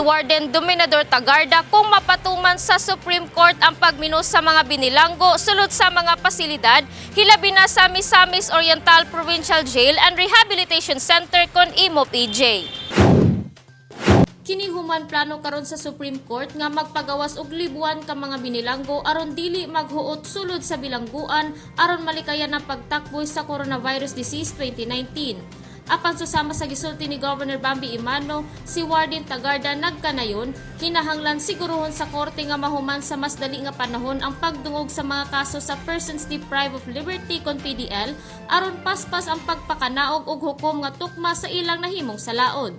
Warden Dominador Tagarda kung mapatuman sa Supreme Court ang pagmino sa mga binilanggo sulod sa mga pasilidad, hilabi na sa Misamis Oriental Provincial Jail and Rehabilitation Center kon IMOP-EJ. Kini human plano karon sa Supreme Court nga magpagawas og libuan ka mga binilanggo aron dili maghuot sulod sa bilangguan aron malikayan ang pagtakboy sa Coronavirus Disease 2019. Apan susama sa gisulti ni Governor Bambi Emano, si Warden Tagarda nagkanayon, kinahanglan siguruhon sa korte nga mahuman sa mas dali nga panahon ang pagdungog sa mga kaso sa persons deprived of liberty kon PDL aron paspas ang pagpakanaog og hukom nga tukma sa ilang nahimong salaod.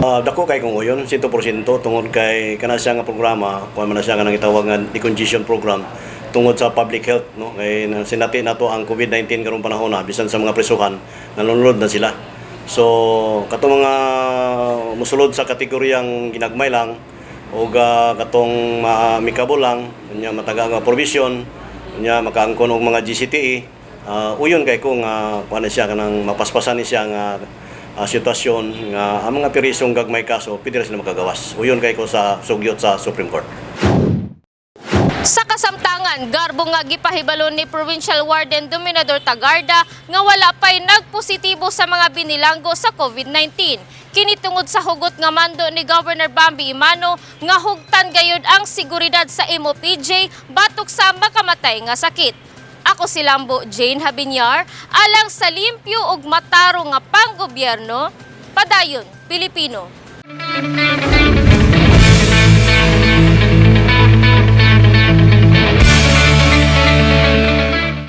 Dako kay kung uyon, 100% tungod kay kana siya nga programa, kuan man na siya nga nang gitawag nga decongestion program tungod sa public health, no, kay sinati nato ang COVID-19 karong panahon na bisan sa mga presuhan nalunod na sila. So katong mga musulod sa kategoryang ginagmay lang o katong maamikable lang unya mataga nga provision unya makaangkon og mga GCTE, uyon kay ko nga kuan na siya kanang mapaspasan ni siya nga sitwasyon nga ang mga pirisong gagmay kaso pwede ra sila makagawas. Uyon kay ko sa sugyot sa Supreme Court. Sa kasamtangan, garbo nga gipahibalon ni Provincial Warden Dominador Tagarda nga wala pa'y nagpositibo sa mga binilanggo sa COVID-19. Kini tungod sa hugot nga mando ni Governor Bambi Emano nga hugtan gayud ang seguridad sa MOPJ batok sa makamatay nga sakit. Ako si Lambo Jane Habinyar, alang sa limpyo ug matarong nga panggobyerno, padayon Pilipino.